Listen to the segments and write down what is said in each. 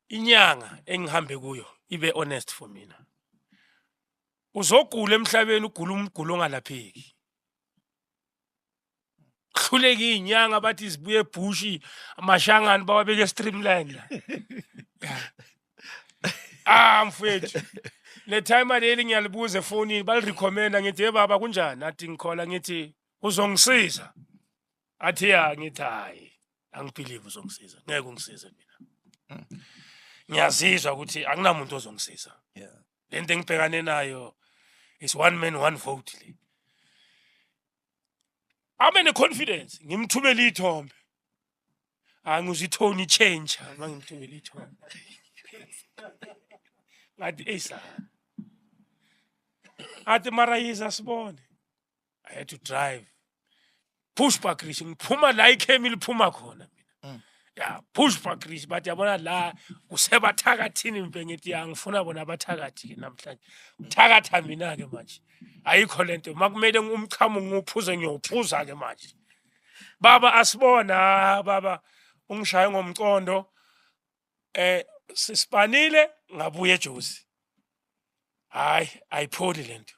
Inyanga engihambe kuyo ibe honest for mina. Uzogula emhlabeni, ugula umgulo ongalapheki. Kuhluleka iy'nyanga, bathi zibuye ebhushi, amashangani bawabeke streamline la. Ah mfethu, le time leli ngiyalibuza efonini, balirecommenda. Ngithi, "Hey baba, kunjani?" Athi, "Ngikhola." Ngithi, "Uzongisiza?" Athi, "Ya." Ngithi, "Hayi, angibelieve uzongisiza, ngeke ungisize. Mina ngiyazizwa ukuthi akunamuntu ozongisiza. Lento engibhekane nayo is one man, one vote le." Abe ne-confidence, ngimthumele ithombe, angizwe i-tone i-change uma ngimthumele ithombe. Ngathi, "Eyisa." Athi, "Mara yiza sibone." I had to drive Bushbuckridge, ngiphuma la ikhemi liphuma khona mina. Ya, Bushbuckridge, bathi, "Yabona la kusebathakathini mpe." Ngithi, "Ya, ngifuna bona abathakathi ke namhlanje, kuthakatha mina ke manje. Ayikho lento, makumele umchamo ngiwuphuze, ngiyowuphuza ke manje baba." Asibona baba, ungishaye ngomcondo, sisipanile, ngabuya eJozi. Hayi, ayipholi lento.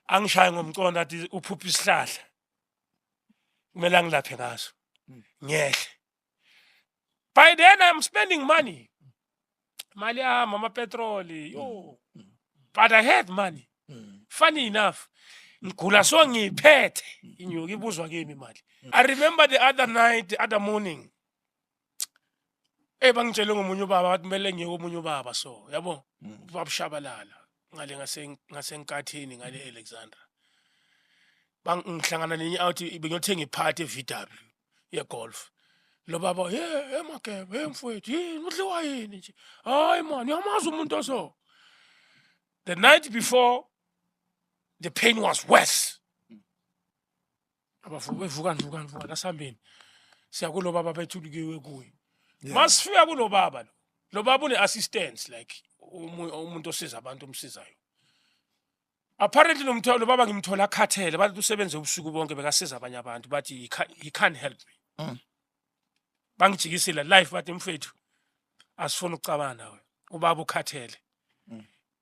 Angishaye ngomcondo, athi uphupha isihlahla, kumele angilaphe ngaso. Ngehle. By then I'm spending money, mali yami, amapetroli, yo, but I had money. Funny enough, ngigula so ngiyiphethe inyuka, ibuzwa kimi imali. I remember the other night, the other morning, bangitshele ngomunye ubaba, bathi kumele ngiye komunye ubaba. So yabo, ubaba ngale ngasenkathini ngale Alexandra. Ngihlangana nenye out, bengiyothenga iphathi e-VW ye-Golf. Lo baba, "Ye, Magebe, hey mfowethu, yini, udliwa yini nje? Hayi man, uyamazi umuntu oso." The night before, the pain was worse. Abavuka, "Vukani, vukani, vukani, asihambeni, siya kulo baba bethulikiwe kuye." Masifika kulo baba, lo baba une-assistance, like umuntu osiza abantu, omsizayo. Apparently lo baba ngimthola akhathele, bathi usebenze ubusuku bonke, bekasiza abanye abantu. Bathi he can't help me. Bangijikisile life, bathi, "Mfethu, asifuni ukucabana nawe, ubaba ukhathele,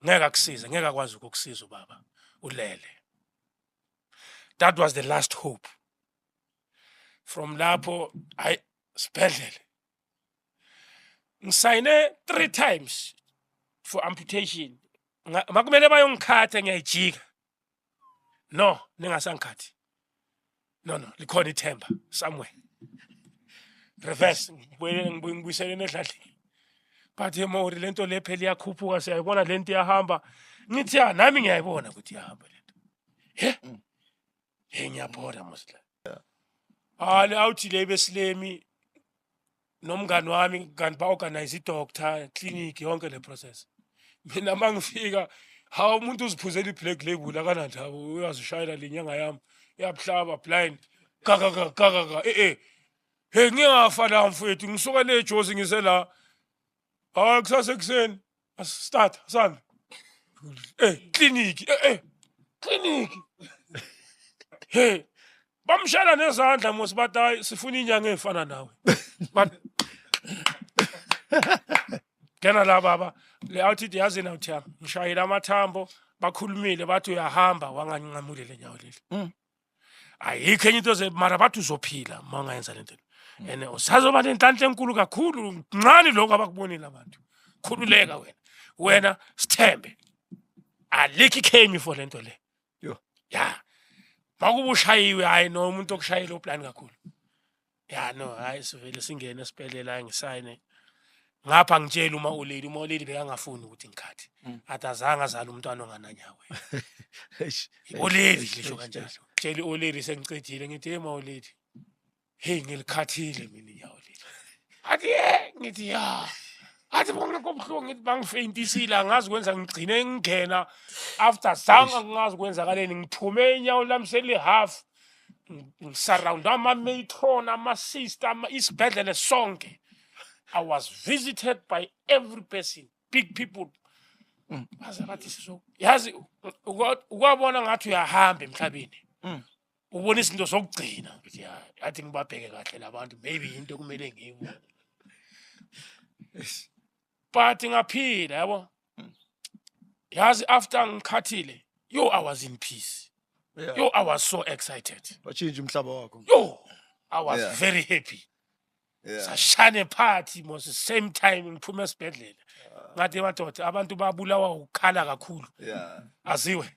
ngeke akusize, ngeke akwazi ukukusiza, ubaba ulele." That was the last hope. From lapho, hayi, sibhedlele, ngisayine three times for amputation. Makumele bayongikhatha, ngiyayijika, "No, ningasangikhathi, no, no, likhona ithemba somewhere." Reverse, ngibuyele, ngibuyiselene edladleni. But mori, lento le phela iyakhuphuka, siyayibona lento iyahamba. Ngithi, "Ya, nami ngiyayibona ukuthi iyahamba lento." He he, ngiyabhora mos la. Hayi, awuthi le besilemi nomngani wami, kanti ba-organize i-doctor, clinic, yonke le process. Mina mangifika, hawu, umuntu uziphuzela i-Black Label, akanandaba, uyazishayela le nyanga yami, iyabuhlaba blind, kaka kaka kaka. He, ngingafa la mfethu, ngisuka le Jozi ngise la. Hayi, kusasa ekuseni asistart, asambe clinic, clinic. He, bamshela nezandla mos, bathi, "Hayi, sifuna inyanga efana nawe." But ngena la baba, le awuthi, "Yazi na uthi yami ngishayela amathambo, bakhulumile, bathi uyahamba, wanganqamule le nyawo leli. Ayikho enye into ze, mara bathi uzophila uma ungayenza lento and usazoba nenhlanhla enkulu kakhulu. Ncane lokho abakubonile abantu. Khululeka wena, wena sithembe, alikho ikhemi for lento le." Yo. Ya, makuba ushayiwe, hayi no, umuntu okushayile uplan kakhulu. Ya, no, hayi, sivele singene esibhedlela, ngisayine ngapha, ngitshela uma ulady, uma ulady bekangafuni ukuthi ngikhathe. Athi azange azale umntwana ongananyawo. Eish, Olady eish, lisho eish, kanjalo. Eish. Tshela i-olady sengicedile, ngithi, "Hey ma olady, hey, ngilikhathile mina inyawo leli." Athi, "Ye." Ngithi, "Ya." Athi, "Bonke kubuhlungu." Ngithi, "Bangifeintisile, angazi kwenza, ngigcine ngingena after zange, angazi kwenzakaleni, ngiphume inyawo lami seli-half, ngisurround ama-matron, ama-sister, isibhedlele sonke. I was visited by every person, big people." Baze bathi sizo, yazi, ukwabona ngathi uyahamba emhlabeni. Ubona izinto zokugcina. Ngithi, "Ya, yathi ngibabheke kahle labantu, maybe into kumele ngiyibone." Eish. But ngaphila, yabo. Yazi, after ngikhathile, yo, I was in peace. Yo, I was so excited. Watshintsha umhlaba wakho. Yo, I was very happy. Sashane party mos, same time ngiphuma esibhedlela, ngathi, "Madoda, abantu babulawa ukukhala kakhulu." Aziwe.